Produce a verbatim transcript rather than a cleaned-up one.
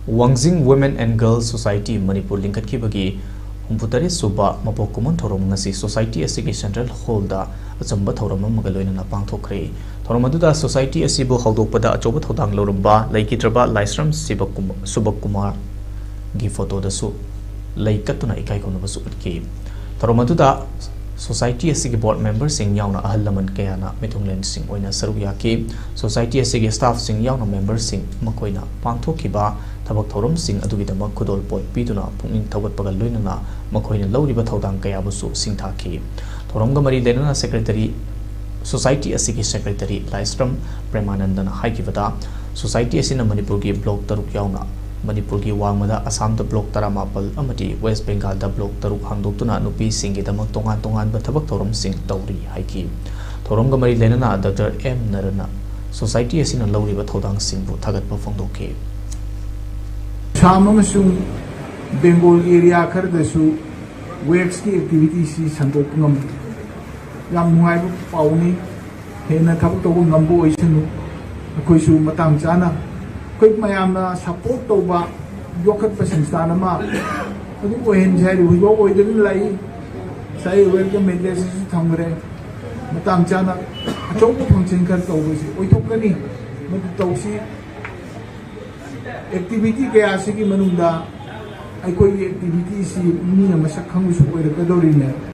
ꯋꯥꯡꯖꯤꯡ Women and Girls Society Manipur ꯂꯤꯡꯈꯠꯈꯤꯕꯒꯤ ꯍꯨꯝꯐꯨꯇꯔꯦꯠ ꯁꯨꯕ ꯃꯄꯣꯛ ꯀꯨꯝꯑꯣꯟ ꯊꯧꯔꯝ ꯉꯁꯤ ꯁꯣꯁꯥꯏꯇꯤ ꯑꯁꯤꯒꯤ ꯁꯦꯟꯇ꯭ꯔꯦꯜ ꯍꯣꯜꯗ ꯑꯆꯝꯕ ꯊꯧꯔꯝ ꯑꯃꯒ ꯂꯣꯏꯅꯅ ꯄꯥꯡꯊꯣꯛꯈ꯭ꯔꯦ꯫ ꯊꯧꯔꯝ ꯑꯗꯨꯗ ꯁꯣꯁꯥꯏꯇꯤ ꯑꯁꯤꯕꯨ ꯍꯧꯗꯣꯛꯄꯗ ꯑꯆꯧꯕ ꯊꯧꯗꯥꯡ ꯂꯧꯔꯝꯕ ꯂꯩꯈꯤꯗ꯭ꯔꯕ ꯂꯥꯏꯁ꯭ꯔꯝ ꯁꯤꯕ ꯀꯨꯃꯥ-, ꯁꯨꯕ ꯀꯨꯃꯥꯔꯒꯤ ꯐꯣꯇꯣꯗꯁꯨ ꯂꯩ ꯀꯠꯇꯨꯅ ꯏꯀꯥꯏ ꯈꯨꯝꯅꯕꯁꯨ ꯎꯠꯈꯤ꯫ ꯊꯧꯔꯝ ꯑꯗꯨꯗ ꯁꯣꯁꯥꯏꯇꯤ ꯑꯁꯤꯒꯤ ꯕꯣꯔꯗ ꯃꯦꯝꯕꯔꯁꯤꯡ ꯌꯥꯎꯅ ꯑꯍꯜ ꯂꯃꯟ ꯀꯌꯥꯅ ꯃꯤꯊꯨꯡꯂꯦꯟꯁꯤꯡ ꯑꯣꯏꯅ ꯁꯔꯨꯛ ꯌꯥꯈꯤ꯫ ꯁꯣꯁꯥꯏꯇꯤ ꯑꯁꯤꯒꯤ ꯁ꯭ꯇꯥꯐꯁꯤꯡ ꯌꯥꯎꯅ ꯃꯦꯝꯕꯔꯁꯤꯡ ꯃꯈꯣꯏꯅ ꯄꯥꯡꯊꯣꯛꯈꯤꯕ ꯊꯕꯛ ꯊꯧꯔꯝꯁꯤꯡ ꯑꯗꯨꯒꯤꯗꯃꯛ ꯈꯨꯗꯣꯜꯄꯣꯠ ꯄꯤꯗꯨꯅ ꯄꯨꯛꯅꯤꯡ ꯊꯧꯒꯠꯄꯒ ꯂꯣꯏꯅꯅ ꯃꯈꯣꯏꯅ ꯂꯧꯔꯤꯕ ꯊꯧꯗꯥꯡ ꯀꯌꯥꯕꯨꯁꯨ ꯁꯤꯡꯊꯥꯈꯤ꯫ ꯊꯧꯔꯝꯒ ꯃꯔꯤ ꯂꯩꯅꯅ ꯁꯦꯀ꯭ꯔꯦꯇꯔꯤ, ꯁꯣꯁꯥꯏꯇꯤ ꯑꯁꯤꯒꯤ ꯁꯦꯀ꯭ꯔꯦꯇꯔꯤ ꯂꯥꯏꯁ꯭ꯔꯝ ꯄ꯭ꯔꯦꯃꯥꯅꯟꯗꯅ ꯍꯥꯏꯈꯤꯕꯗ, ꯁꯣꯁꯥꯏꯇꯤ ꯑꯁꯤꯅ ꯃꯅꯤꯄꯨꯔꯒꯤ ꯕ꯭ꯂꯣꯛ ꯇꯔꯨꯛ ꯌꯥꯎꯅ ꯃꯅꯤꯄꯨꯔꯒꯤ ꯋꯥꯡꯃꯗ ꯑꯁꯥꯝꯗ ꯕ꯭ꯂꯣꯛ ꯇꯔꯥꯃꯥꯄꯜ ꯑꯃꯗꯤ ꯋꯦꯁ꯭ꯠ ꯕꯦꯡꯒꯥꯜꯗ ꯕ꯭ꯂꯣꯛ ꯇꯔꯨꯛ ꯍꯥꯡꯗꯣꯛꯇꯨꯅ ꯅꯨꯄꯤꯁꯤꯡꯒꯤꯗꯃꯛ ꯇꯣꯉꯥꯟ ꯇꯣꯉꯥꯟꯕ ꯊꯕꯛ ꯊꯧꯔꯝꯁꯤꯡ ꯇꯧꯔꯤ ꯍꯥꯏꯈꯤ꯫ ꯊꯧꯔꯝꯒ ꯃꯔꯤ ꯂꯩꯅꯅ ꯗꯣꯛꯇꯔ ꯑꯦꯝ ꯅꯔꯟꯅ ꯁꯣꯁꯥꯏꯇꯤ ꯑꯁꯤꯅ ꯂꯧꯔꯤꯕ ꯊꯧꯗꯥꯡꯁꯤꯡꯕꯨ ꯊꯥꯒꯠꯄ ꯐꯣꯡꯗꯣꯛꯈꯤ꯫ ꯑꯁꯥꯝ ꯑꯃꯁꯨꯡ ꯕꯦꯡꯒꯣꯜ ꯑꯦꯔꯤꯌꯥ ꯈꯔꯗꯁꯨ ꯋꯦꯛꯁꯀꯤ ꯑꯦꯛꯇꯤꯚꯤꯇꯤꯁꯤ ꯁꯟꯗꯣꯛꯄ ꯉꯝꯃꯤ꯫ ꯌꯥꯝ ꯅꯨꯡꯉꯥꯏꯕ ꯄꯥꯎꯅꯤ꯫ ꯍꯦꯟꯅ ꯊꯕꯛ ꯇꯧꯕ ꯉꯝꯕ ꯑꯣꯏꯁꯅꯨ꯫ ꯑꯩꯈꯣꯏꯁꯨ ꯃꯇꯥꯡ ꯆꯥꯅ ꯑꯩꯈꯣꯏ ꯃꯌꯥꯝꯅ ꯁꯄꯣꯔꯠ ꯇꯧꯕ ꯌꯣꯛꯈꯠꯄ ꯁꯪꯁꯊꯥꯟ ꯑꯃ ꯑꯗꯨꯝ ꯑꯣꯏꯍꯟꯁꯦ ꯍꯥꯏꯔꯤ꯫ ꯍꯧꯖꯤꯛꯐꯥꯎ ꯑꯣꯏꯗꯅ ꯂꯥꯛꯏ꯫ ꯉꯁꯥꯏ ꯋꯦꯜꯀꯝ ꯑꯦꯗ꯭ꯔꯦꯁꯇꯁꯨ ꯊꯝꯈ꯭ꯔꯦ꯫ ꯃꯇꯥꯡ ꯆꯥꯅ ꯑꯆꯧꯕ ꯐꯪꯁꯟ ꯈꯔ ꯇꯧꯕꯁꯤ ꯑꯣꯏꯊꯣꯛꯀꯅꯤ꯫ ꯃꯗꯨ ꯇꯧꯁꯤ꯫ ꯑꯦꯛꯇꯤꯚꯤꯇꯤ ꯀꯌꯥꯁꯤꯒꯤ ꯃꯅꯨꯡꯗ ꯑꯩꯈꯣꯏꯒꯤ ꯑꯦꯛꯇꯤꯚꯤꯇꯤꯁꯤ ꯃꯤꯅ ꯃꯁꯛ ꯈꯪꯕꯁꯨ ꯑꯣꯏꯔꯛꯀꯗꯧꯔꯤꯅꯦ꯫